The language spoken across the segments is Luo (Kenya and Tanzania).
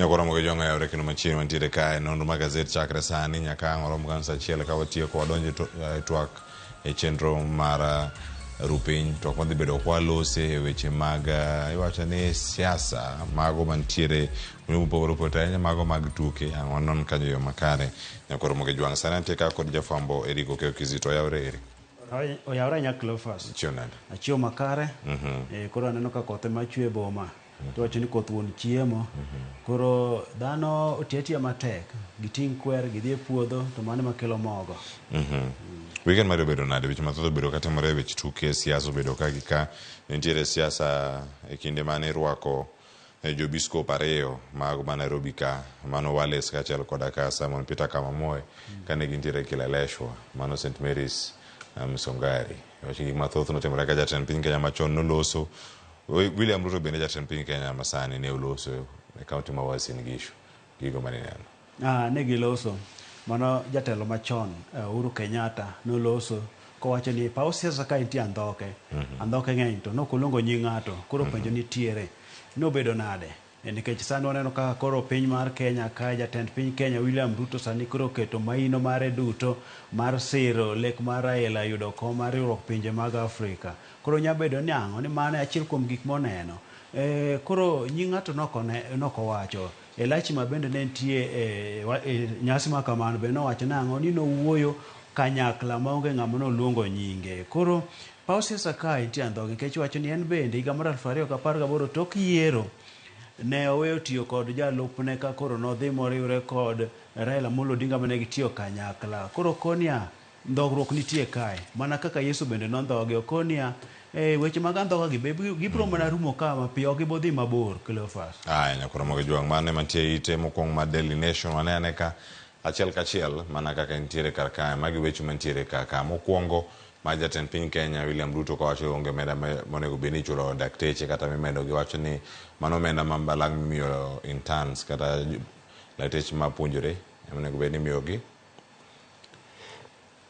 Nyakoro mogi jong'o yawre kendo machiegni mantiere kae nonro mag gazet chakre sani nyaka ang' orom gan saa achiel ka watieko wadonjo e twak e chenro mar rupiny twak madhi bedo kwalose e weche mag iwacho ni siasa mago mantiere kuonde mopogore opogore to ahinya mago mag tuke ang' wanon kanyo e yo makare. Nyakoro mogi jwang' sani antie ka kod jafwambo Eric Okeyo Kizito. Oyawre Eric. Oyawre ahinya Cleophas. Ichiew nade? Achiew makare. Koro aneno ka koth ema chwe e boma. Tiwacho ni koth wuon chiemo. Koro dhano oti atiya matek. Giting' kwer, gidhi e puodho, to mano ema kelo mogo. Weekend mari obedo nade? Weche mathoth obedo katimore, weche tuke, siasa obedo ka gi ka. Nitiere siasa e kinde mane irwako jobiskop ariyo mag ma Nairobi ka, mano Wallace kaachiel koda ka Simon Peter Kamamoe kane gintiere Kileleshwa, mano St Mary's Msongari. Weche gik mathoth notimore ka jatend piny Kenya machon noloso. William Ruto bende jatend piny Kenya masani ne oloso e kaunti ma Uasin Gishu. Gigo mane ineno. Ne giloso. Mano jatelo machon Uhuru Kenyatta noloso kowacho ni paw siasa ka nitie andhoke. Andhoke ng'eny to nok oluongo nying ng'ato. Koro penjo nitiere. Nobedo nade? Nikech sani waneno kaka koro piny mar Kenya kae jatend piny Kenya William Ruto sani koro oketo maino mare duto mar siro lek mar Raila yudo kom mar riwruok pinje mag Afrika. Koro nyalo bedo ni ang'o? Ni mano e achiel kuom gik moneno. Koro nying ng'ato nok owacho. Elachi ma bende ne nitie e nyasi ma kamano bende nowacho nang'o? Ni nowuoyo kanyakla maonge ng'ama noluongo nyinge. Koro paw siasa kae nitie andhoga nikech iwacho ni en bende higa mar 2018 tok yiero ne oweyo tiyo kod jalupne ka koro nodhi moriwre kod Raila Amolo Odinga mane gitiyo kanyakla. Koro konia ndhogruok nitie kae mana kaka Yesu bende nondhoge okonia weche mag andhoga gi be gibiro mana rumo ka mapiyo ok gibo dhi mabor Cleophas. Aya nyakoro mogi jwang' mane mantie ite mokwongo mar Daily Nation wane ane ka achiel kachiel mana kaka nitiere kar kae magi weche mantiere ka ka mokwongo ma jatend piny Kenya William Ruto kawacho ni onge omenda monego bed ni ichulo dakteche kata mimedo giwacho ni mano omenda ma balang' mimiyo interns kata lakteche mapuonjore onego bed ni imiyogi.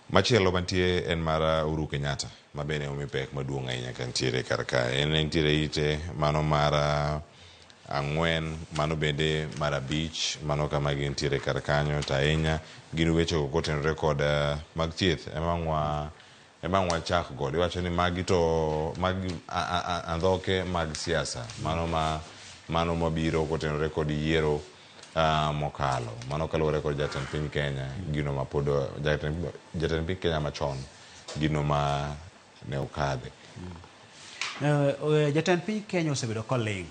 Machielo mantie en mar Uhuru Kenyatta ma bende omi pek maduong' ahinya ka nitiere kar kae. En nitiere ite mano mar ang'wen, mano bende mar abich, mano kama gintiere kar kanyo to ahinya gin wechego kotenore kod mag thieth ema ang' ema ang' wachak godo. Iwacho ni magi to magi andhoke mag siasa mano ma mano mabiro kotenore kod yiero mokalo. Mano kaluwore kod jatend piny Kenya gino ma pod jatend piny Kenya machon gino ma ne okadhe. Jatend piny Kenya osebedo koling'.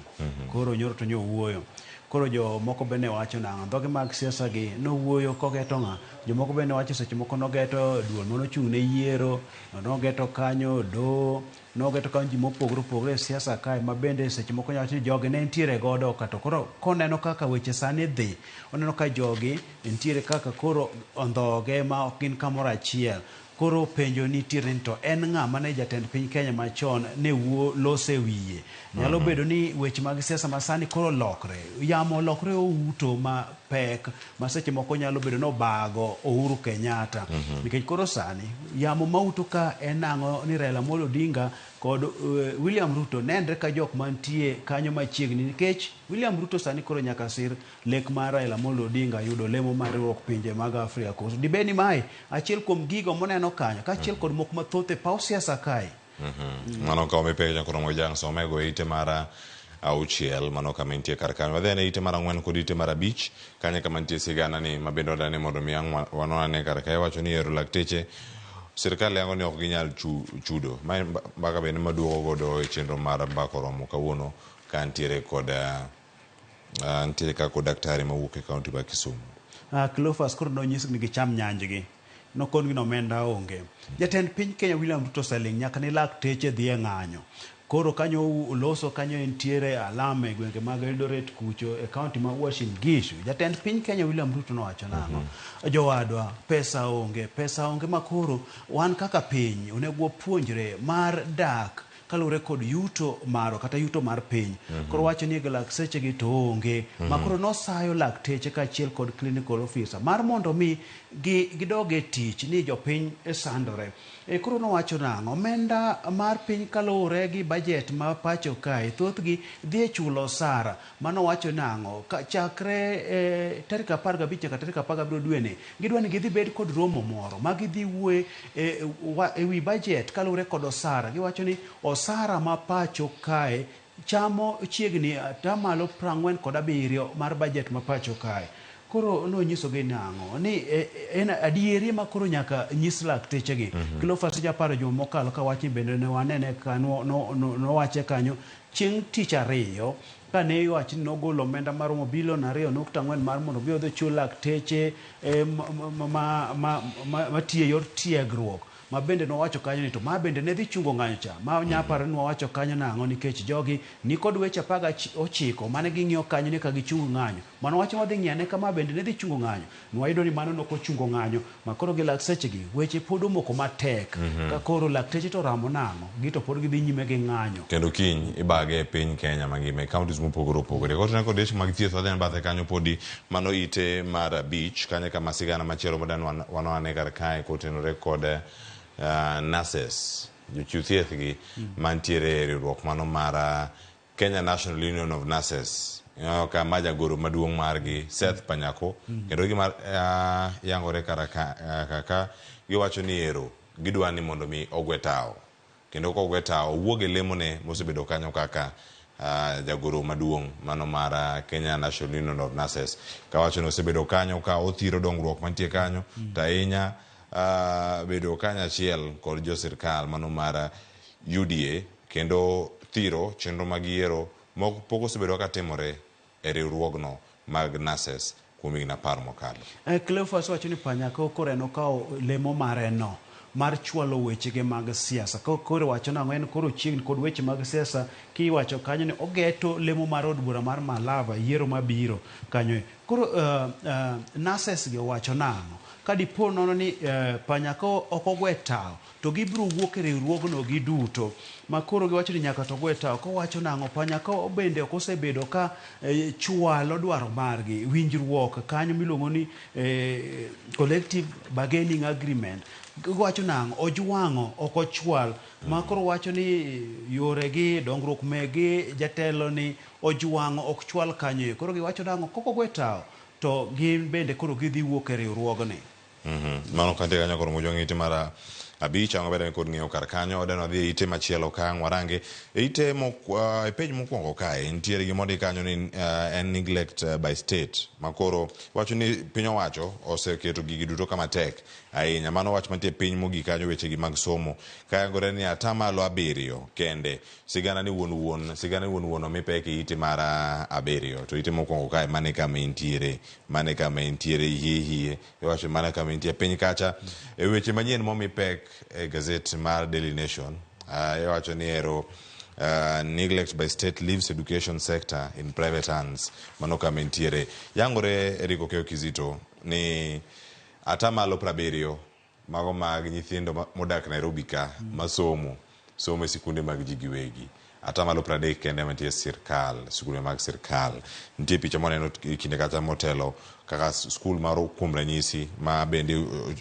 Koro nyoro to nyo owuoyo. Koro jomoko be ne wacho nang'o? Dhoge mag siasa gi nowuoyo kogeto ng'a? Jomoko be ne wacho seche moko nogeto duol manochung' ne yiero, nogeto kanyo doho, nogeto kanyo ji mopogore opogore e siasa kae ma bende seche moko nyalo wacho ni jogi ne nitiere godo ka to koro koneno kaka weche sani dhi, oneno ka jogi nitiere kaka koro ondhoge ma ok gin kamoro achiel. Koro penjo nitiere ni to en ng'a mane jatend piny Kenya machon ne wuo lose wiye. Nyalo bedo ni weche mag siasa masani koro lokre. Yamo olokre outo mapek ma seche moko nyalo bedo ni obago Uhuru Kenyatta. Nikech koro sani yamo mauto ka en ang'o ni Raila Amolo Odinga kod William Ruto nenre ka jok mantie kanyo machiegni nikech William Ruto sani koro nyaka sir lek mar Raila Amolo Odinga yudo lemo mar riwruok pinje mag Afrika. Koso dibed ni mae achiel kuom gigo moneno kanyo kaachiel kod moko mathoth e paw siasa kae. Mano ka omi pek nyakoro Mojang somego e ite mar auchiel mano kama entie kar kanyo. Wadhi ane ite mar ang'wen kod ite mar abich kanyo kama nitie sigana ni ma bende wadwa ni mondo mi ang' wanon ane kar kae. Iwacho ni ero lakteche sirkal yango ni ok ginyal chudo. Mae mbaka bende maduogo godo e chenro mar mbaka oromo kawuono ka ntiere kod ntiere ka kod daktari mawuok e kaunti ma Kisumu. Cleophas koro nonyisgi ni gicham nyanjgi. Nokon gi ni omenda onge. Jatend piny Kenya William Ruto oseling' nyaka ne lakteche dhi e ng'anyo. Koro kanyo oloso kanyo entiere alam e gwenge mag Eldoret kucho e kaunti ma Uasin Gishu. Jatend piny Kenya William Ruto nowacho nang'o? Jowadwa, pesa onge, pesa onge ma koro wan kaka piny onego wapuonjre mar dak. kaluwore kod yuto marwa kata yuto mar piny. Koro wacho ni lakteche gi to onge. Ma koro nosayo lakteche kaachiel kod clinical officer mar mondo mi gidog e tich ni jopiny sandore. Koro nowacho nang'o? Omenda mar piny kaluwore gi budget ma pacho kae thothgi dhi e chulo osara. Mano wacho nang'o? Ka chakre tarik 15 nyaka tarik 17 dweni, gidwa ni gidhi bed kod romo moro ma gidhi wuoye e wi budget kaluwore kod osara. Giwacho ni osara ma pacho kae chamo chiegni atamalo 47 mar budget ma pacho kae. Koro nonyisogi nang'o? Ni en adieri ma koro nyaka nyis laktechegi. Cleophas japaro juma mokalo ka wachni bende ne wanene ka nowache kanyo chieng' tich ariyo kane iwacho ni nogolo omenda maromo bilion 2.4 mar mondo obi odhi ochul lakteche matiyo e yor tiegruok. Ma bende nowacho kanyo ni to ma bende ne dhi chungo ng'anyo cha. Ma nyaparo ni wawacho kanyo nang'o nikech jogi ni kod weche 19 mane ging'iyo kanyo ni ka gichung ng'anyo. Mano wacho wadhi ng'iyo ane ka ma bende ne dhi chungo ng'anyo. Nwayudo ni mano nok ochungo ng'anyo. Ma koro gi lakteche gi weche pod omoko matek. Ka koro lakteche to ramo nang'o? Gi to pod gidhi nyime gi ng'anyo. Kendo kiny ibage e piny Kenya mangima e counties mopogore opogore. Kotenore kod weche mag thieth wadhi bathe kanyo podi mano ite mar 5 kanyo kama sigana machielo modwa wanoane kar kae kotenore kod nurses, jochiw thieth gi mantiere e riwruok mano mar Kenya National Union of Nurses. Ka ma jagoro maduong' margi Seth Panyako kendo gima yangore kaka giwacho ni ero gidwa ni mondo mi ogwe tawo. Kendo kogwe tawo owuog e lemone mosebedo kanyo kaka jagoro maduong' mano mar Kenya National Union of Nurses. Kawacho ni osebedo kanyo ka othiro dongruok mantie kanyo to ahinya bedo kanyachiel kod jo sirkal mano mar UDA kendo thiro chenro mag yiero moko pok osebedo ka timore e riwruogno mag nurses kuom higni 10 mokalo. Cleophas wacho ni Panyako koro en okawo lemo mare no mar chwalo wechege mag siasa. Koro wacho nang'o en koro chiegni kod weche mag siasa kiwacho kanyo ni ogeto lemo mar od bura mar Malava yiero mabiro kanyo. Koro nurses gi owacho nang'o? Ka dipo nono ni Panyako ok ogwe tawo to gibiro wuok e riwruogno giduto. Ma koro giwacho ni nyaka to gwe tawo. Kowacho nang'o? Panyako bende ok osebedo ka chwalo dwaro margi. Winjruok kanyo miluongo ni collective bargaining agreement. Giwacho nang'o? Ojwang'o, ok ochwal. Ma koro wacho ni yoregi, dongruok megi, jatelo ni ojwang'o, ok chwal kanyo. Koro giwacho nang'o? Kok ogwe tawo to gin bende koro gidhi wuok e riwruogni. Mano kantie kanyo koro mojwang' ite mar 5 ang'o bende kod ng'eyo kar kanyo odeno dhi e ite machielo ka ang' warange e ite e page mokwongo kae nitiere gima ondik kanyo ni en neglect by state makoro wacho ni piny owacho oseketo gigi duto kama tek ahinya. Mano wach mantie piny mogik kanyo wechegi mag somo kayangore ni atamalo 7 kende sigana ni wuon wuon sigana ni wuon wuon omi pek e ite mar 7 to ite mokwongo kae mane kama entiere mane kama entiere hie hie iwacho mana kama entie piny kacha e weche manyien momi pek e gazet mar Daily Nation iwacho ni ero neglect by state leaves education sector in private hands. Mano kama entiere yangore Eric Okeyo Kizito ni atamalo 70 mago mag nyithindo modak Nairobi ka masomo somo e sikunde mag ji giwegi. Atamalo 30 kende mantie sirkal, sikunde mag sirkal. Nitie picha moneno kinde kata motelo kaka skul mar kuom ranyisi ma bende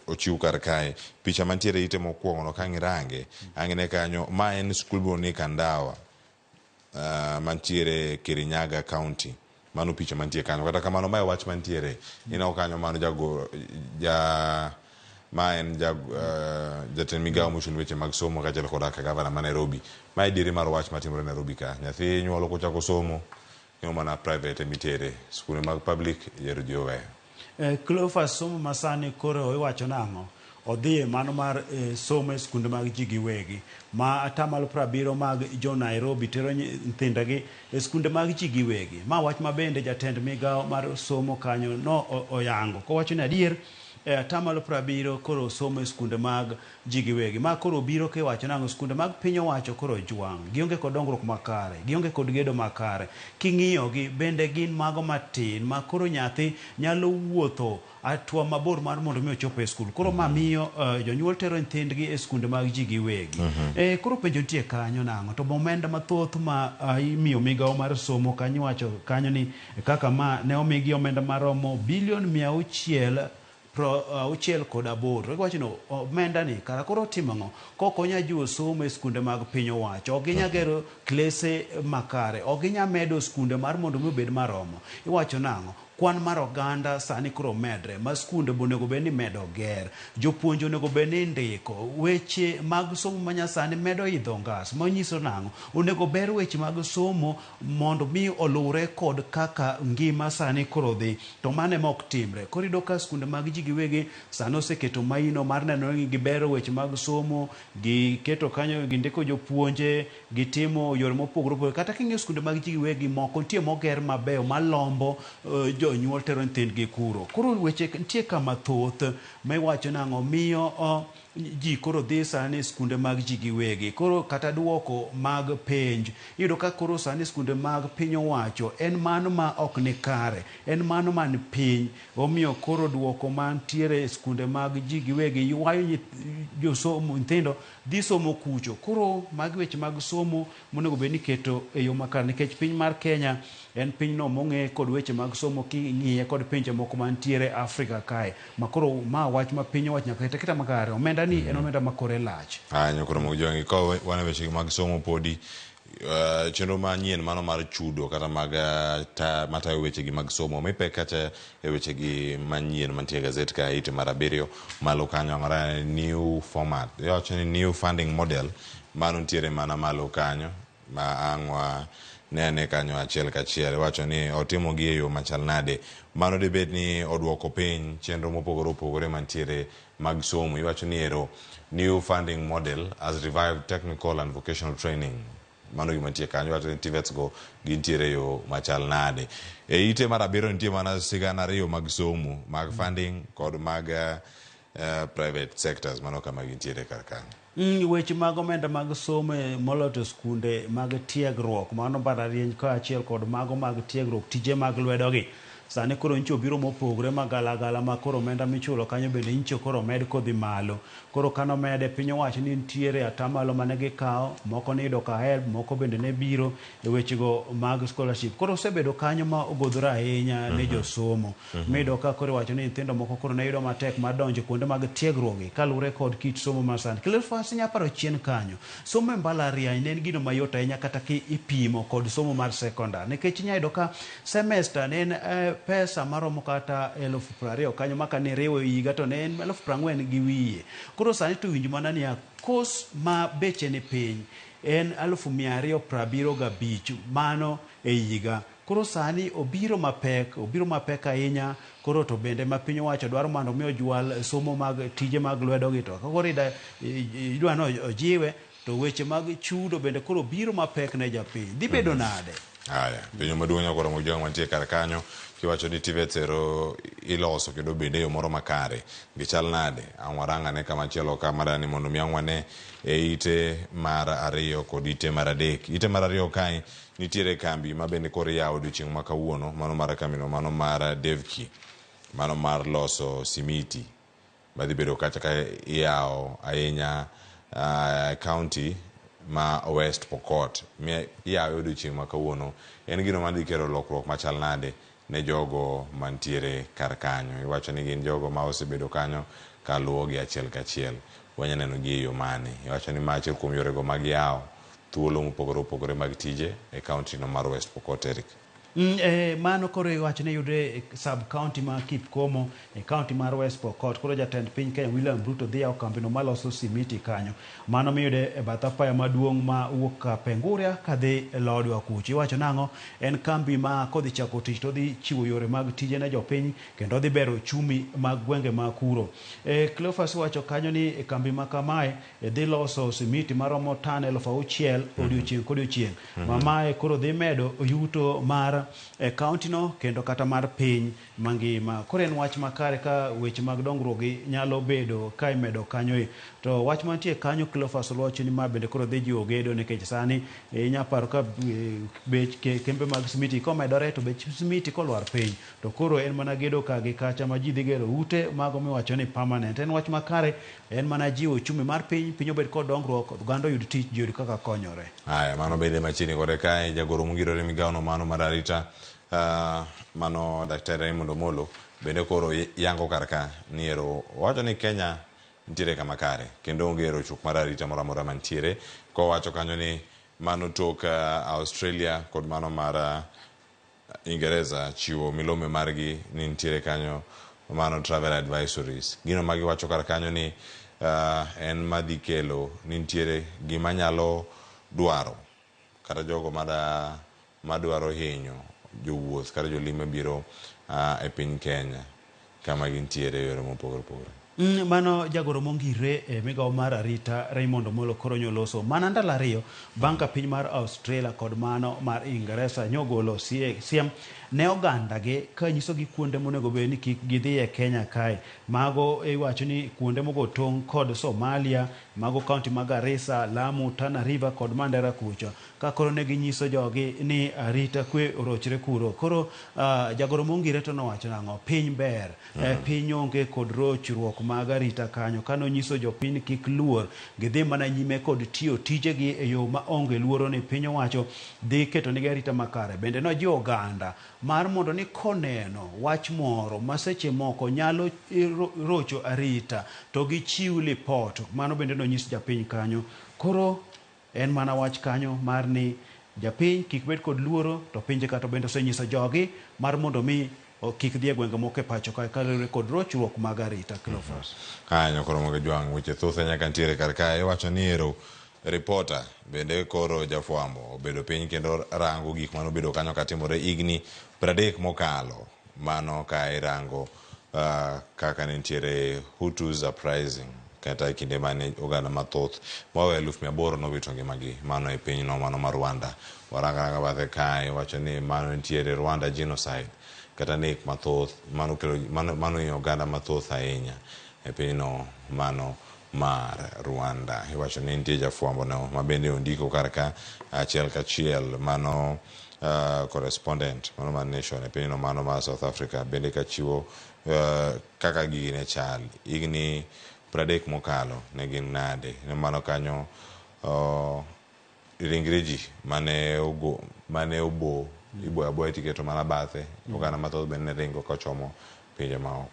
ochiw kar kae. Picha mantiere ite mokwongo no ka ngirange, ang'ine kanyo ma en skul miluongo ni Kandawa mantiere Kirinyaga County. Mano picha mantie kanyo. Kata kamano mae wach mantiere. Ineno kanyo mano jago ja ma en jatend migawo mochung' ne weche mag somo kaachiel kod kaka gavana ma Nairobi. Mae diere mar wach matimore Nairobi ka. Nyathi inyuolo kochako somo, ineno mana private emitere. Skunde mag public yiero ji oweyo. Cleophas somo masani koro iwacho nang'o? Odhi e mano mar somo e skunde mag ji giwegi. Ma atamalo 70 mag jo Nairobi tero nyithindegi e skunde mag ji giwegi. Ma wach ma bende jatend migawo mar somo kanyo no oyango. Kowacho ni adier Atamalo 70 koro somo e skunde mag ji giwegi. Ma koro biro kiwacho nang'o skunde mag piny owacho koro ojwang'. Gionge kod dongruok makare, gionge kod gedo makare. King'iyogi bende gin mago matin ma koro nyathi nyalo wuotho hatua mabor mar mondo mi ochop e skul. Koro ma miyo jonyuol tero nyithindgi e skunde mag ji giwegi. Koro penjo nitie kanyo nang'o? To omenda mathoth ma imiyo migawo mar somo kanyo iwacho kanyo ni kaka ma ne omigi omenda maromo bilion 668. Iwacho ni omenda ni kara koro timo ang'o? Kok onya jiwo somo e skunde mag piny owacho, ok ginya gero klese makare, ok ginya medo skunde mar mondo mi obed maromo. Iwacho nang'o? Kwan mar oganda sani koro medre, ma skunde be onego bed ni medo ger, jopuonj onego bed ni ndiko, weche mag somo manyasani medo idho ngas, manyiso nang'o? Onego ber weche mag somo mondo mi oluwre kod kaka ngima sani koro dhi, to mano ema ok timre. Koro iyudo ka skunde mag ji giwegi sani oseketo maino mar neno ni gibero weche mag somo, giketo kanyo, gindiko jopuonje, gitimo yore mopogore opogore. Kata king'iyo skunde mag ji giwegi moko nitie moger mabeyo malombo jonyuol tero nyithindgi kuro. Koro weche nitie kama thoth ma iwacho nang'o miyo ji koro dhi sani skunde mag ji giwegi. Koro kata duoko mag penj, iyudo ka koro sani skunde mag piny owacho en mano ma ok ni kare, en mano man piny. Omiyo koro duoko mantiere e skunde mag ji giwegi ywayo josomo nyithindo dhi somo kucho. Koro magi weche mag somo monego bed ni iketo e yo makare nikech piny mar Kenya en pinyno mong'e kod weche mag somo king'iye kod pinje moko mantiere Afrika kae. Ma koro ma wach ma piny owacho nyaka ket aketa makare. Omenda ni en omenda ma kore lach. Aya nyokoro mag jogi ka wan e weche mag somo podi chenro manyien mano mar chudo kata mag matayo wechegi mag somo omi pek kata e wechegi manyien mantie e gazet ka ite mar 7 malo kanyo ang'ora new format iwacho ni new funding model mano nitiere mana malo kanyo ma ang' nene kanyo achiel kachiel iwacho ni otimogi e yo machal nade mano dibed ni oduoko piny chenro mopogore opogore mantiere mag somo iwacho ni ero new funding model has revived technical and vocational training mano gima nitie kanyo iwacho ni TVETs go gintiere e yo machal nade e ite mar 7 nitie mana sigana 2 mag somo mag funding kod mag private sectors mano kama gintiere kar kanyo. Weche mag omenda mag somo moloyo to skunde mag tiegruok mano mbalariany kaachiel kod mago mag tiegruok tije mag lwedogi sani koro nyicho obiro mopogore magalagala ma koro omenda michulo kanyo bende nyicho koro omed kodhi malo. Koro kanomede piny owacho ni nitiere atamalo mane gikawo, moko niyudo ka HELB, moko bende ne biro e wechego mag scholarship. Koro osebedo kanyo ma ogodhore ahinya ne josomo. Miyudo ka koro iwacho ni nyithindo moko koro ne yudo matek mar donjo kuonde mag tiegruokgi kaluwore kod kit somo masani. Cleophas inya paro chien kanyo, somo e mbalariany ne en gino mayot ahinya kata ki ipimo kod somo mar sekondar. Nikech inya yudo ka semester ne en pesa maromo kata 20,000 kanyo ma kane iriwo e higa to ne en 40,000 gi wiye. Koro sani to winj mana niya, kos ma beche ni piny en 275,000 mano e higa. Koro sani obiro mapek ahinya. Koro to bende ma piny owacho dwaro mondo mi ojwal somo mag tije mag lwedogi to koro idwa ni ojiwe to weche mag chudo bende koro biro mapek ne japiny. Dhi bedo nade? Aya, piny maduong' nyakoro mojwang' mantie kar kanyo kiwacho ni TVETs ero iloso kendo bende e yo moro makare gichal nade? Ang' warang ane kama chielo ka madani mondo mi ang' wane e ite mar 2 kod ite mar 3. Ite mar 2 kae nitiere kambi ma bende koro iyawo odiochieng' ma kawuono, mano mar kambino mano mar Devki, mano mar loso simiti madhi bedo kacha ka iyawo ahinya county ma West Pokot. Iyawe odiochieng' ma kawuono. En gino madhi kelo lokruok machal nade ne jogo mantiere kar kanyo? Iwacho ni gin jogo ma osebedo kanyo kaluwogi achiel kachiel. Wanya neno gi e yo mane? Iwacho ni ma achiel kuom yorego mag yawo thuolo mopogore opogore mag tije e county no mar West Pokot. Eric. Mano koro iwacho ni yudre e sub county ma Kipkomo e county mar West Pokot. Koro jatend piny Kenya William Ruto dhi yawo kambino maloso simiti kanyo. Mano miyude e bath apaya maduong' ma wuok Kapenguria kadhi Lodwar kucho. Iwacho nang'o? En kambi ma kodhi chako tich to odhi chiwo yore mag tije ne jopiny kendo odhi bero uchumi mag gwenge ma kuro. Cleophas wacho kanyo ni e kambi ma kamae dhi loso simiti maromo tan 6,000 odiochieng' kodiochieng'. Ma mae koro dhi medo yuto mar mar kaunti no kendo kata mar piny mangima. Koro en wach makare ka weche mag dongruok gi nyalo bedo ka imedo kanyo e. To wach mantie kanyo Cleophas Oluoch ni ma bende koro dhi jiwo gedo nikech sani inya paro ka bech kembe mag simiti komedore to bech simiti kolwar piny to koro en mana gedo ka gi kacha ma ji dhi gero ute mago miwacho ni permanent. En wach makare, en mana jiwo uchumi mar piny, piny obed kod dongruok, oganda oyud tich, ji oyud kaka konyore. Haya, mano bende machiegni kode kae jagoro mongirore migawono mano mar arita mano Daktari Raymond Omolo bende koro yango kar ka ni ero owacho ni Kenya nitiere kama kare kendo onge rochruok mar arita moro amora mantiere kowacho kanyo ni mano tok Australia kod mano mar Ingereza chiwo milome margi ni nitiere kanyo mano travel advisories. Gino ma giwacho kar kanyo ni en madhi kelo ni nitiere gima nyalo dwaro kata jogo madwaro hinyo jowuoth kata jolime biro e piny Kenya kama gintiere e yore mopogore opogore. Mano jagoro mongire e migawo mar arita Raymond Omolo koro nyoloso mana ndalo ariyo bang' ka piny mar Australia kod mano mar Ingeresa nyogolo siem ne oganda gi ka nyisogi kuonde monego bed ni kik gidhi e Kenya kae. Mago iwacho ni kuonde mogo tong' kod Somalia, mago kaunti mag Garissa, Lamu, Tana River kod Mandera kucho. Ka koro ne ginyiso jogi ni arita kwe orochre kuro. Koro jagoro mongire to nowacho nang'o? Piny ber. Piny onge kod rochruok mag arita kanyo. Kano nyiso jopiny kik luor, gidhi mana nyime kod tiyo tijegi e yo ma onge luoro ni piny owacho dhi keto negi arita makare. Bende nojiwo oganda mar mondo ni koneno wach moro ma seche moko nyalo rocho arita to gichiw lipot. Mano bende nonyis japiny kanyo. Koro en mana wach kanyo mar ni japiny kik bed kod luoro to pinje kata bende osenyiso jogi mar mondo mi kik dhi e gwenge moko e pacho kae kaluwore kod rochruok mag arita. Cleophas. Kanyo koro mogo jwang' weche thoth nyaka nitiere kar kae iwacho ni ero reporter bende koro jafwambo obedo piny kendo rango gik manobedo kanyo katimore higni 30 mokalo. Mano ka irango kaka ne nitiere Hutus uprising kata e kinde mane oganda mathoth moloyo 800,000 nowito ngimagi mano e pinyno mano mar Rwanda. Warango aranga bathe kae iwacho ni mano nitiere Rwanda genocide kata nek mathoth mano kelo mano hinyo oganda mathoth ahinya e pinyno mano mar Rwanda. Iwacho ni nitie jafwambo no ma bende ondiko kar ka achiel kachiel mano correspondent mano mar Nation e pinyno mano mar South Africa bende kachiwo kaka gigi ne chal higni 30 mokalo ne gin nade. Ne mano kanyo ringre ji mane ogo mane obo iboyo aboya tiketo mana bathe oganda mathoth bende ne ringo kochomo pinje maoko.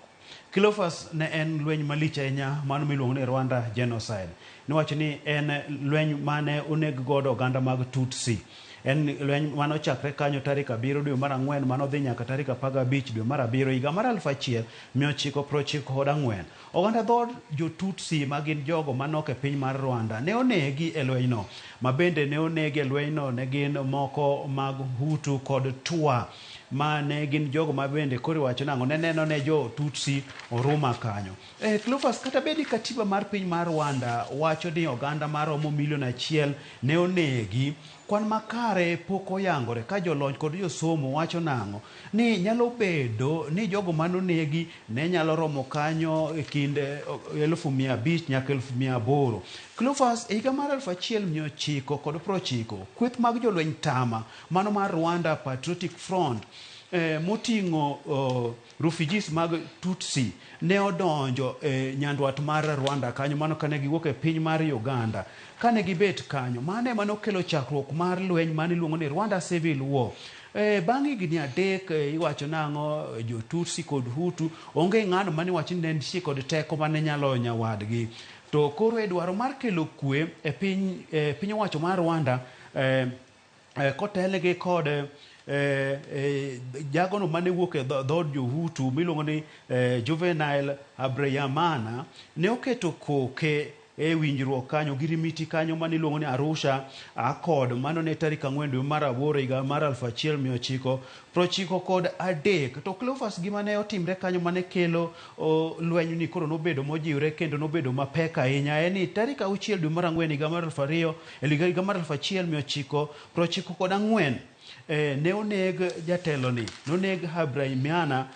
Cleophas ne en lweny malich ahinya mano miluongo ni Rwanda genocide. Niwacho ni en lweny mane oneg godo oganda mag Tutsi. En lweny mane ochakre kanyo tarik 7 dwe mar 4 mane odhi nyaka tarik 15 dwe mar 7 higa mar 1994. Oganda dhood jo-Tutsi ma gin jogo manok e piny mar Rwanda ne onegi e lwenyno. Ma bende ne onegi e lwenyno ne gin moko mag Hutu kod Twa ma ne gin jogo ma bende koro iwacho nang'o ne neno ne jo-Tutsi oruma kanyo. Cleophas, kata bed ni katiba mar piny mar Rwanda wacho ni oganda maromo milion 1 ne onegi, kwan makare pok oyangore ka jolony kod josomo wacho nang'o ni nyalo bedo ni jogo manonegi ne nyalo romo kanyo e kind 500,000 nyaka 800,000. Cleophas, e higa mar 1990 kweth mag jolweny tama mano mar Rwanda Patriotic Front moting'o refugees mag Tutsi ne odonjo e nyandwat mar Rwanda kanyo mano kane giwuok e piny mar Uganda. Kane gibet kanyo, mano ema nokelo chakruok mar lweny mane iluongo ni Rwanda Civil War. Bang' higni 3 iwacho nang'o jo-Tutsi kod Hutu onge ng'ano mane iwacho ni ne nitie kod teko mane nyalo nyawadgi. To koro e dwaro mar kelo kwe e piny owacho mar Rwanda kotelnegi kod jagono mane wuok e dhood jo-Hutu miluongo ni Juvenal Habyarimana ne oketo koke e winjruok kanyo ogirimiti kanyo mane iluongo ni Arusha Accord. Mano ne tarik 4 dwe mar aboro higa mar 1993. To Cleophas, gima ne otimre kanyo mane kelo lweny ni koro nobedo mojiwre kendo nobedo mapek ahinya en ni tarik 6 dwe mar 4 higa mar 2000 higa mar 1994 ne oneg jateloni, noneg Habyarimana,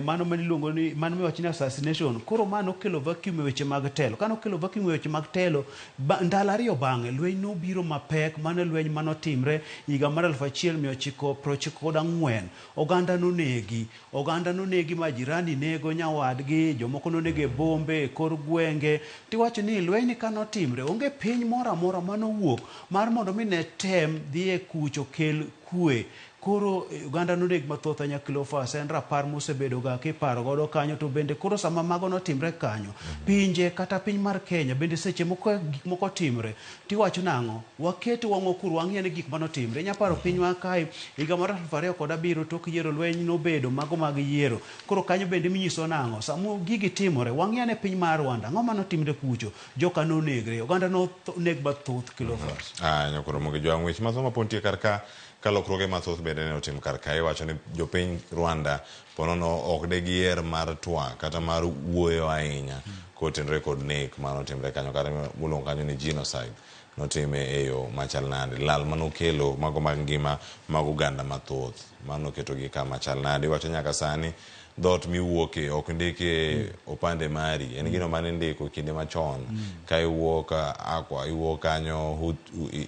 mano mane iluongo ni mano miwacho ni assassination. Koro ma nokelo vacuum e weche mag telo. Ka nokelo vacuum e weche mag telo, ndalo 2 bang'e lweny nobiro mapek. Mano lweny manotimre higa mar 1994. Oganda nonegi, oganda nonegi ma jirani nego nyawadgi, jomoko nonegi e bombe, e kor gwenge. Tiwacho ni lweny ni kanotimre, onge piny moro amora manowuok mar mondo mi ne tem dhi e kucho kel kwe. Koro oganda noneg mathoth ahinya. Cleophas, en rapar mosebedo ga kiparo godo kanyo. To bende koro sama mago notimre kanyo, pinje kata piny mar Kenya bende seche moko gik moko timre tiwacho nang'o, waket wang'wa kuro wang'i ane gik manotimre. Inya paro pinywa kae higa mar 2007 tok yiero, lweny nobedo mago mag yiero. Koro kanyo bende minyiso nang'o, sama gigi timore wang'i ane piny mar Rwanda, ang'o manotimre kucho, joka nonegre, oganda noneg mathoth, Cleophas. Nyakoro Mogi Jwang', weche mathoth mapod nitie kar ka ka lokruoge mathoth bende ne otim kar ka. Iwacho ni jopiny Rwanda ponono ok de giyier mar twak kata mar wuoyo ahinya kotenore kod nek manotimre kanyo, kata miluongo kanyo ni genocide notime e yo machal nade, lal manokelo mago mag ngima mag oganda mathoth manoketogi kama chal nade. Iwacho nyaka sani dhoot miwuoke ok ndike opande mari, en gino mane indiko kinde machon ka iwuok akwa iwuok kanyo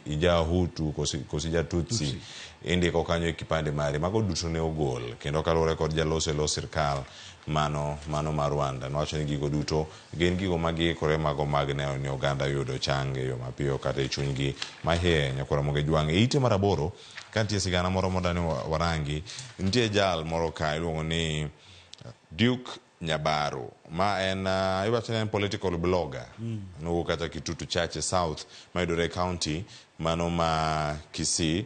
ija Hutu kosi ja Tutsi, indiko kanyo e kipande mari. Mago duto ne ogol kendo kaluwore kod jaloso e lo sirkal mano mar Rwanda nowacho ni gigo duto gin gigo magiikore mago mag neno ni oganda yudo chang e yo mapiyo kata e chunygi mahie. Nyakwar Ramogi Jwang', e ite mar 8 ka nitie sigana moro modani warangi, nitie jal moro ka iluongo ni Duke Nyabaro, ma en iwacho ni en political blogger, nowuok kata Kitutu Chache South mayudore e county mano ma Kisii.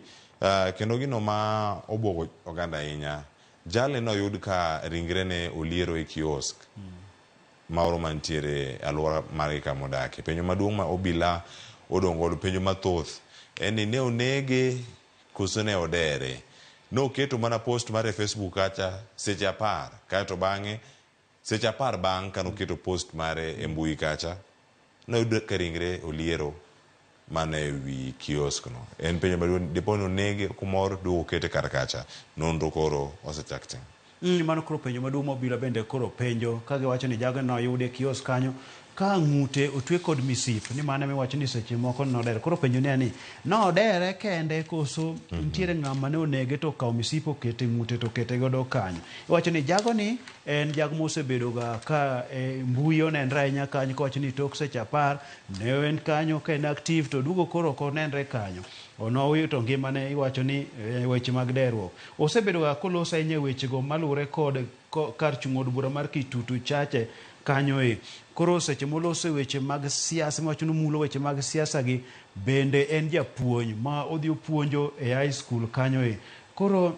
Kendo gino ma obwogo oganda ahinya, jalni noyud ka ringrene oliero e kiosk moro mantiere e alwora margi kama odakie. Penjo maduong' ma obila odong' godo, penjo mathoth, en ni ne onege koso ne odere. Noketo mana post mare e Facebook kacha seche 10, kaeto bang'e seche 10 bang' kanoketo post mare e mbui kacha, noyud ka ringre oliero mana e wi kiosk no. En penjo maduong', dipo ni onege kumoro duogo okete kar kacha. Nonro koro osechak tim. Mano koro penjo maduong' ma obila bende koro penjo ka giwacho ni jago noyud e kiosk kanyo ka ng'ute otwe kod misip, ni mano miwacho ni seche moko nodere. Koro penjo ni en ni nodere kende koso nitiere ng'ama ne onege to okawo misip okete ng'ute to okete godo kanyo. Iwacho ni jago ni en jago mosebedo ga ka mbui onenre ahinya kanyo, kowacho ni tok seche 10 ne en kanyo ka en active, to duogo koro ok onenre kanyo. Nowito ngimane, iwacho ni weche mag derruok. Osebedo ga koloso ahinya e wechego maluwore kod kar chung' od bura mar Kitutu Chache kanyo e. Koro seche moloso weche mag siasa, miwacho ni omulo weche mag siasa gi, bende en japuonj ma odhi opuonjo e high school kanyo e. Koro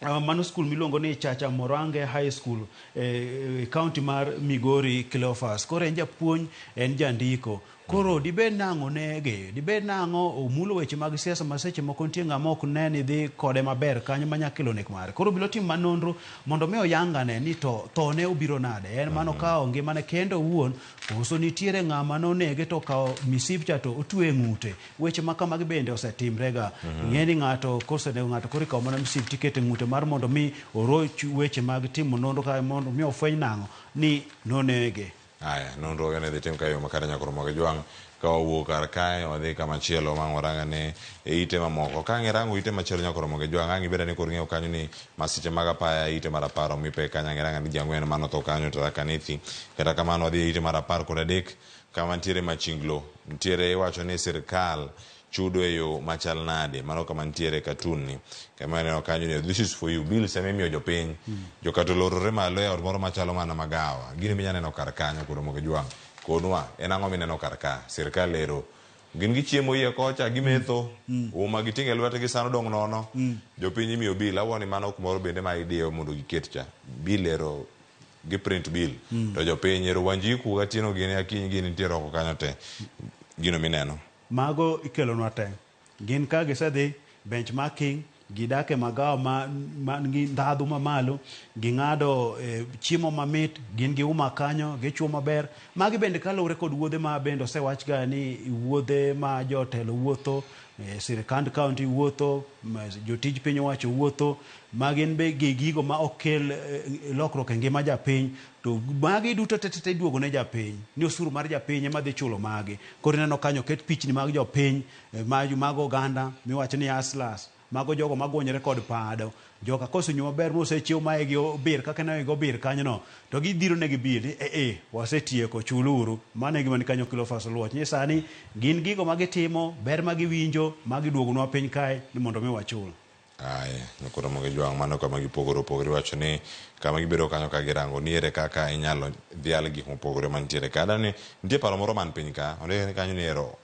mano skul miluongo ni Chacha Morange High School e county mar Migori, Cleophas. Koro en japuonj, en jandiko. Koro dibed nang'o nege, dibed nang'o omulo weche mag siasa ma seche moko nitie ng'ama ok ne ni dhi kode maber kanyo manya kelo nek mare. Koro obilo timo nonro mondo mi oyangane ni to thone obiro nade. En mano kawo ngimane kende owuon, koso nitiere ng'ama nonege to okawo misip cha to otwe e ng'ute. Weche ma kamagi bende osetimrega. Ing'e ni ng'ato kosenego ng'ato koro ikawo mana misip tikete e ng'ute mar mondo mi oroch weche mag timo nonro ka mondo mi ofweny nang'o ni nonege. Aya, nonro ne dhi tim ka yo makare. Nyakoro Mogi Jwang', ka wawuok kar kae wadhi kamachielo ma warangane e ite mamoko. Ka ang' irango ite machielo, Nyakoro Mogi Jwang', ang' ibed ane kod ng'eyo kanyo ni masiche mag apaya ite mar 10 omi pek kanyo. Ang' iranga ni ji 4 manotho kanyo Tharaka Nithi. Kata kamano wadhi e ite mar 13 kama nitiere machinglo. Nitiere iwacho ni sirkal chudo e yo machal nade. Mano kama nitiere cartoon ni. Kama ineno kanyo ni this is for you. Bills ema imiyo jopiny. Jokato olorore malo e ot moro machalo mana magawa. Gino minya neno kar kanyo koro Mogi Jwang'. Konwa, en ang'o mineno kar ka? Sirkal ero. Gin gichiemo iye kocha, gimetho. Uma giting'o e lwetgi sano dong' nono. Jopiny imiyo bill. Awuo ni mano kumoro bende ma idiyo mondo giket cha. Bill ero. Gi print bill. To jopiny ero Wanjiku Atieno gini Akinyi gini nitiere oko kanyo te. Gino mineno. Mago ikelonwa te. Gin ka gisedhi benchmarking, gidak e magawa ma, man gi ndhadhu mamalo, ging'ado e, chiemo mamit, gin gi uma kanyo, gichuo maber. Magi bende kaluwore kod wuodhe ma bende osewachga ni wuodhe ma jotelo wuotho, e, sirikand county wuotho, jotij piny owacho wuotho, ma gin be gi gigo ma ok kel e, lokruok e ngima japiny, to magi duto te te iduogo ne japiny, ni osuru mar japiny ema dhi chulo magi. Koro ineno kanyo oket pichni mag jopiny, mag oganda miwacho ni hustlers, mago jogo magwonyore kod pado. Joka kosenyo maber mosechiew ma igi obir kaka ne igi obir kanyono, to gidhiro negi bill ni eh, wasetieko chuluru. Mano e gima ni kanyo Cleophas Oluoch. Ni sani gin gigo ma gitimo, ber ma giwinjo, ma giduogonwa piny kae ni mondo mi wachul. Aye, koro mondo gijwang' mano kama gipogore opogore iwacho ni kama gibedo kanyo ka girango ni ere kaka inyalo dhial gik mopogore mantiere ka. Adani nitie paro moro man piny ka, ondik kanyo ni ero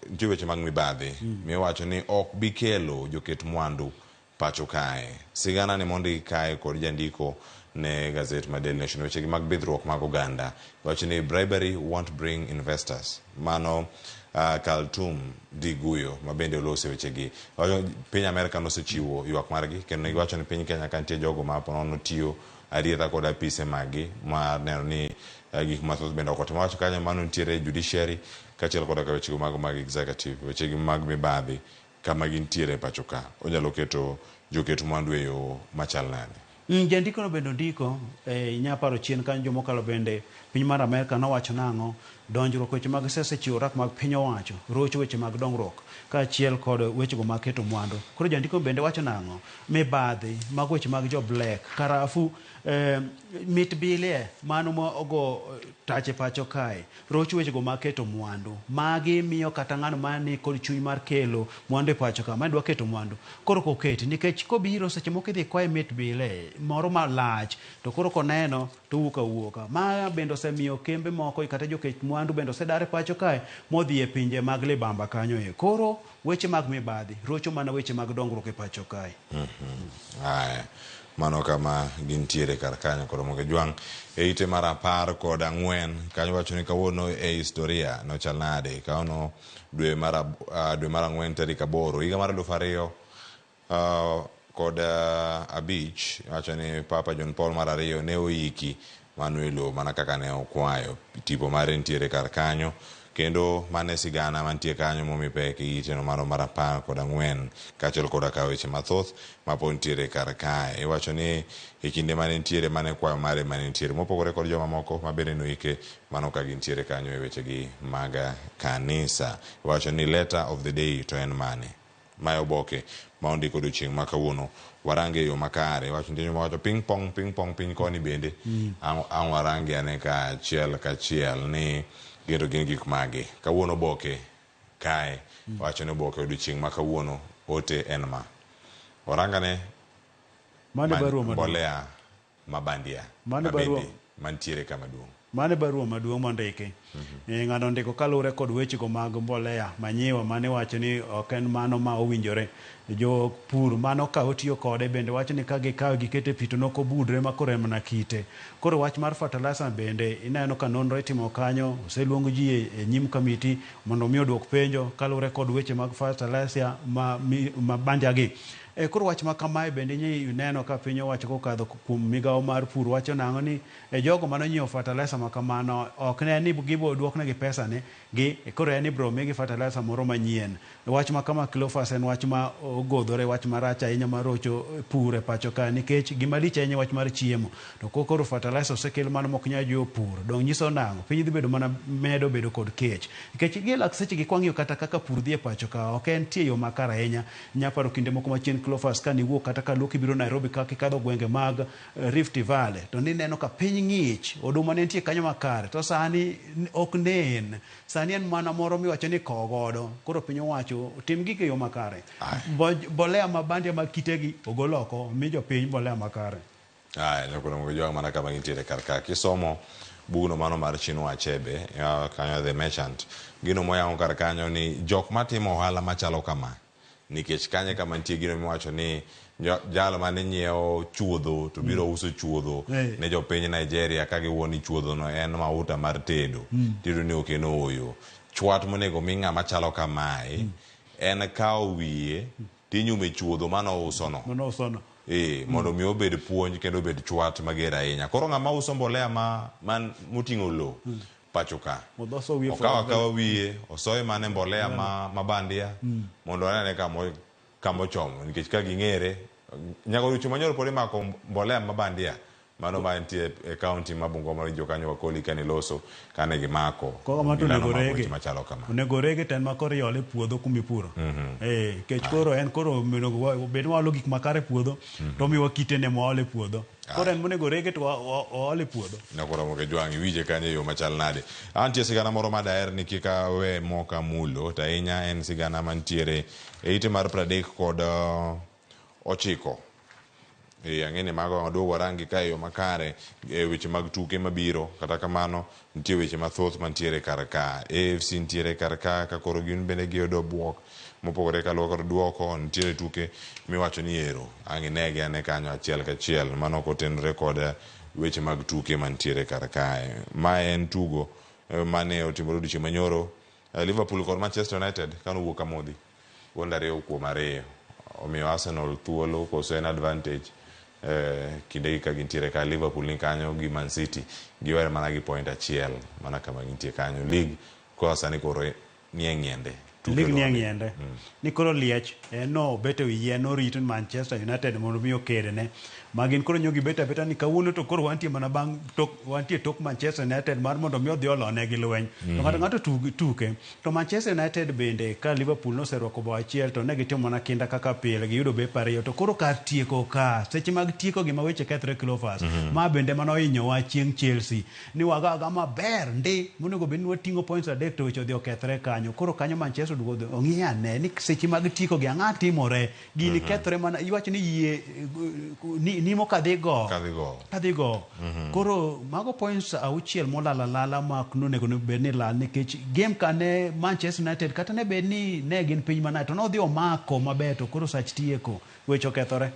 nitie weche mag mibadhi miwacho ni ok bi kelo joket mwandu pacho kae. Sigana ni mondiki kae kod jandiko ne gazet ma Daily Nation weche gi mag bidhruok mag oganda wacho ni bribery won't bring investors. Mano Kaltum Diguyo ma bende olose wechegi. Wacho piny Amerka nosechiwo ywak margi kendo ne giwacho ni piny Kenya ka nitie jogo ma ponono tiyo arietha kod apise maggi mar neno ni gik mathoth bende ok otim. Wacho kanyo mano nitiere judiciary kaachiel koda ka wechego mago mag executive, wechegi mag mibadhi kama gintiere pacho ka onyalo keto joket mwandu e yo machal nade? Jandiko no bende ondiko inya paro chien kanyo jomokalo bende piny mar Amerka nowacho nang'o donjruok weche mag siasa chiwo rak mag piny owacho rocho weche mag dongruok kaachiel kod wechego mag keto mwandu. Koro jandiko bende wacho nang'o mibadhi mag weche mag jo black karafu mit bilie mano ma ogo tache pacho kae rocho wechego mag keto mwandu. Magi miyo kata ng'ano mani kod chuny mar kelo mwandu e pacho ka, mane dwa keto mwandu, koro ok oketi nikech kobiro seche moko idhi kwaye mit bile moro malach to koro koneno to owuok awuoka. Ma bende osemiyo kembe moko kata joket mwandu bende osedar e pacho kae modhi e pinje mag libamba kanyo e. Koro weche mag mibadhi rocho mana weche mag dongruok e pacho kae. Aya, mano kama gintiere kar kanyo koro mondo jwang' e ite mar 14 kanyo wacho ni kawuono e historia nochal nade kawuono dwe mar 4 tarik 8 higa mar 2005 wacho ni Papa John Paul mar II ne oiki mano e lowo mana kaka ne okwayo. Tipo mare nitiere kar kanyo kendo mane sigana mantie kanyo momi pek e iteno mano mar 14 kaachiel koda ka weche mathoth mapod nitiere kar kae. Iwacho ni e kinde mane nitiere mane kwayo mare mane nitiere mopogore kod joma moko ma bende noike mano ka gintiere kanyo e wechegi mag kanisa. Iwacho ni letter of the day to en mane? Mae oboke ma ondiko odiochieng' ma kawuono warange e yo makare. Iwacho nitie joma wacho ping pong ping pong piny koni bende ang' warange ane ka achiel kachiel ni gin to gin gik mage. Kawuono oboke kae wacho ni oboke odiochieng' ma kawuono ote en ma. Warangane Mane barua maduong'. mbolea mabandia Mane barua mantiere kama duong'. Mane barua maduong' mondiki. Ng'ano ondiko kaluwore kod wechego mag mbolea manyiwa mane wacho ni ok en mano ma owinjore. Jopur mano ka otiyo kode bende wacho ni ka gikawe gikete pi to nokobudre ma koro en mana kite. Koro wach mar fertilizer bende ineno ka nonro itimo kanyo, oseluong ji e nyim kamiti mondo mi oduok penjo kaluwore kod weche mag fertilizer ma bandia gi. Koro wach ma kamae bende ineno ka piny owacho kokadho kuom migawo mar pur wacho nang'o ni jogo mane onyiewo fertilizer ma kamano ok ne ni gibo duoknegi pesa ni gi koro en ni bro migi fertilizer moro manyien. Wach ma kama Cleophas en wach ma ogodhore, wach marach ahinya marocho pur e pacho ka nikech gima lich ahinya wach mar chiemo. To koro fertilizer osekel mano mok nyal jiwo pur. Dong' nyiso nang'o? Piny dhi bedo mana medo bedo kod kech. Nikech gi lak seche gi kwang'iyo kata kaka pur dhi e pacho ka ok en tie yo makare ahinya. Nyaparo kinde moko machien Cleophas ka niwuok kata ka luok ibiro Nairobi kaka ikadho gwenge mag Rift Valley to nineno ka piny ng'ich, oduma ne nitie kanyo makare to sani ok nen. Sani en mana moro miwacho ni kowo godo. Koro piny owacho tim gigo e yo makare. Mbolea ma bandia mag kitegi ogol oko, mi jopiny mbolea makare. Aya, nyakoro mondo jwang' mana kama gintiere kar ka. Kisomo bugno mano mar Chinua Achebe, kanyo The Merchant, gino moyango kar kanyo ni jok matimo ohala machalo kama, nikech kanye kama nitie gino miwacho ni Jalo mane nyiewo chuodho to biro uso chuodho ne jopiny Nigeria ka giwuo ni chuodho no en mauta mar tedo. Tiyudo ni ok en ooyo. Chwat monego mi ng'ama chalo kamae en kawo wiye tinyume chuodho manouso no. Mano usono. Ee, mondo mi obed puonj kendo obed chwat mager ahinya. Koro ng'ama uso mbolea ma, man moting'o lowo pacho ka. Mondo oso wiye. Okawo akawa wiye, osoye mana e mbolea ma bandia mondo anene kamo kamochomo nikech ka ging'ere nyaka odiochieng' manyoro pod imako mbolea ma bandia mano ma nitie e kaunti ma Bungoma winjo kanyo Wakoli kane loso kane gimako Koro ma to milano onego mag rege. weche machalo kama. Onego rege to en ma koro iole e puodho kumipuro. Eh, nikech koro en koro onego bed ni waolo gik makare e puodho to omiwa kitene mwaolo e puodho. Koro en monego rege to waol e puodho. Nakoromo ke jwang' iwinje kanyo e yo machal nade. Antie sigana moro ma daher ni kik awe moka mulo to ahinya en sigana mantiere e ite mar 39. Ang'e ni mago waduog warangi ka e yo makare e weche mag tuke mabiro. Kata kamano, nitie weche mathoth mantiere kar ka. AFC nitiere kar ka, ka koro gin bende giyudo buok mopogore kaluwore kod duoko. Nitiere tuke miwacho ni ero ang' inegi ane kanyo achiel kachiel. Mano ok otenore kod weche mag tuke mantiere kar kae. Mae en tugo mane otimore odiochieng' manyoro. Liverpool kod Manchester United kane owuok kamodhi. Gonde 2-2. Omiyo Arsenal thuolo koso en advantage kindegi ka gintiere ka Liverpool ni kanyo gi Man City giwere mana gi point achiel mana kama gintie kanyo. League koa sani koro nie ng'iende. League nie ng'iende. Ni koro liech en no obet e wi yien orito ni Manchester United mondo mi okedne. Ma gin koro nyo gibet abeta ni kawuono to koro wantie mana bang' tok wantie tok Manchester United mar mondo mi odhi olone gi lweny. To ng'ato ng'ato tuke. To Manchester United bende ka Liverpool noserwako bao achiel to ne gitimo mana kinda kaka pile giyudo bepe ariyo to koro kar tieko ka seche mag tieko gima weche kethre Cleophas. Ma bende mano ohinyowa chieng' Chelsea ni wago agoa maber ndi monego bed ni wating'o points 3 to weche odhi okethre kanyo. Koro kanyo Manchester oduogo ong'i ane ni seche mag tieko gi ang'o timore. Gini kethre mana iwacho ni yie nimo kadhi go. Kadhi go. Kadhi go. Koro mago points 6 molal alala ma ok nonego bed ni lal nikech game ka ne Manchester United kata ne bed ni ne gin piny manade to nodhi omako maber to koro sach tieko weche okethore.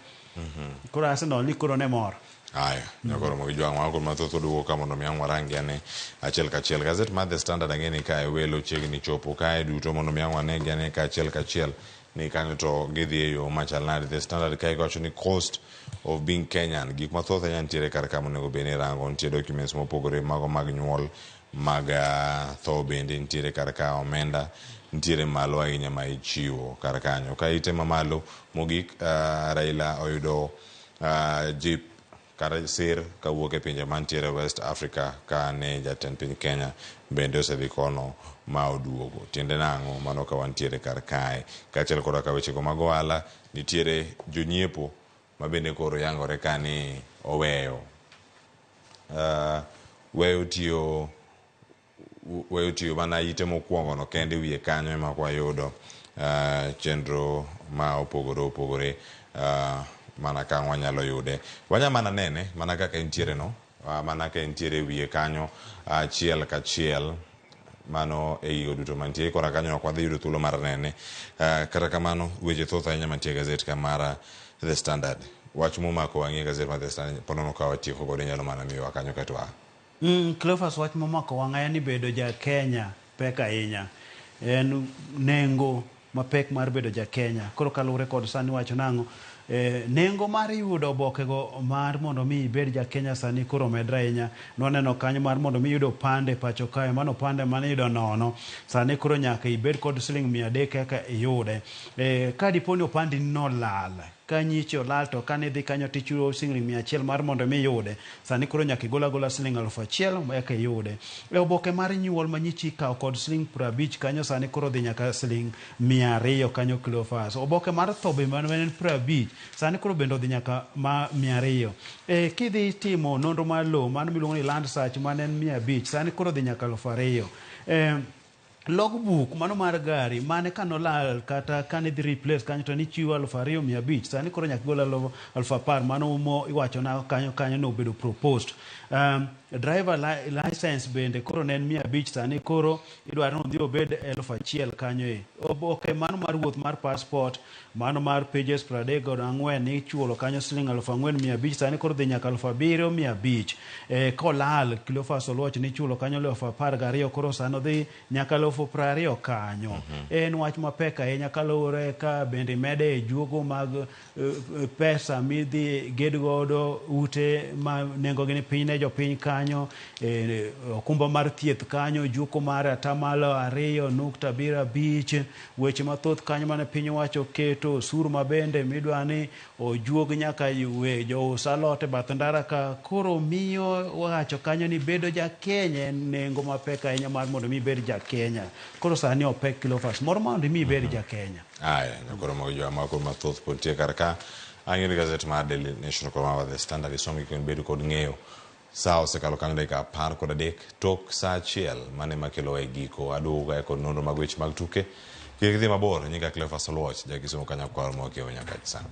Koro Arsenal ni koro ne mor. Aya, nyakoromo gi jwang' mago mathoth oduogo ka mondo mi ang' warangi ane achiel kachiel. Gazet mar The Standard ang'e ni kae welo chiegni chopo kae duto mondo mi ang' wanegi ane ka achiel kachiel ni kanyo to gidhi e yo machal nade. The Standard kae giwacho ni cost of being Kenyan. Gik mathoth ahinya nitiere kar ka monego bed ni irango. Nitie documents mopogore mago mag nyuol, mag tho bende nitiere kar ka, omenda nitiere malo ahinya ma ichiwo kar kanyo. Ka ite mamalo mogik, Raila oyudo jip kata sir kawuok e pinje mantiere West Africa ka ne jatend piny Kenya bende osedhi kono ma oduogo. Tiende nang'o mano ka wantiere kar kae. Kaachiel koda ka wechego mag ohala, nitiere jonyiepo ma bende koro yangore ka ni oweyo weyo tiyo weyo tiyo mana ite mokwongo no kende wiye kanyo ema ok wayudo chenro ma opogore opogore mana ka wanyalo yude. Wanya mana nene mana kaka entiere no, mana ka entiere wiye kanyo achiel kachiel mano e gigo duto mantie kora kanyo ok wadhi yudo thuolo mar nene. Kata kamano weche thoth ahinya mantie e gazet ka mar The Standard. Wach momako wang'i e gazet mar The Standard ponono ka watieko godo inyalo mana miyowa kanyo kaeto wa. Cleophas wach momako wang'a en ni bedo ja Kenya pek ahinya. En nengo mapek mar bedo ja Kenya. Koro kaluwore kod sani wacho nang'o, nengo mar yudo obokego mar mondo mi ibed ja Kenya sani koro omedre ahinya. Nwaneno kanyo mar mondo mi iyud opande pacho kae, mano opande mane iyudo nono. Sani koro nyaka ibed kod siling 300 eka iyude. Ka dipo ni opandeni nolal, ka nyiche olal to kane idhi kanyo tichulo siling 100 mar mondo mi iyude. Sani koro nyaka igol agola siling 1000 eka iyude. E oboke mar nyuol ma nyichi ikawo kod siling 50 kanyo sani koro dhi nyaka siling 200 kanyo Cleophas. Oboke mar tho be mane en 50 sani koro bende odhi nyaka ma 200. Kidhi timo nonro mar lowo mano miluongo ni land search mane en 500 sani koro dhi nyaka 2000. Logbook mano mar gari mane kanolal kata kane idhi replace kanyo to nichiwo 2,500, sani koro nyaka igol 10,000, mano mo iwachona kanyo kanyo nobedo proposed. Driver license bende koro ne en 500, sani koro idwaro ni odhi obed 1,000 kanyo e. Oboke mano mar wuoth mar passport mano mar pages 34 ichulo kanyo siling 4,500, sani koro dhi nyaka 7,500. Kolal Cleophas Oluoch nichulo kanyo 12,000, koro sani odhi nyaka 20,000 kanyo. En wach mapek ahinya kaluwore ka bende mede e juogo mag pesa midhi ged godo ute ma nengogi ni piny ne jopiny kanyo, okumba mar thieth kanyo, juoko mar 2.75%, weche mathoth kanyo mane piny owacho keto, osuru ma bende midwa ni ojuog nyaka we jous alot e bath ndara ka, koro miyo wacho kanyo ni bedo ja Kenya en nengo mapek ahinya mar mondo mi ibed ja Kenya. Koro sani opek Cleophas moro mondo mi ibed ja Kenya. Aya, nyakoro mag jowa mako mathoth pod nitie kar ka. Ang'iyo ni gazet mar Daily Nation kod mar The Standard isom gi kendo bedo kod ng'eyo. Sa osekalo kanyo dakika 13 tok sa 1 mane makelowa e giko. Aduogo kae kod nonro mag weche mag tuke. Kik idhi mabor, nyinga Cleophas Oluoch, ja Kisumu kanyakwar mokiewo nyaka sani.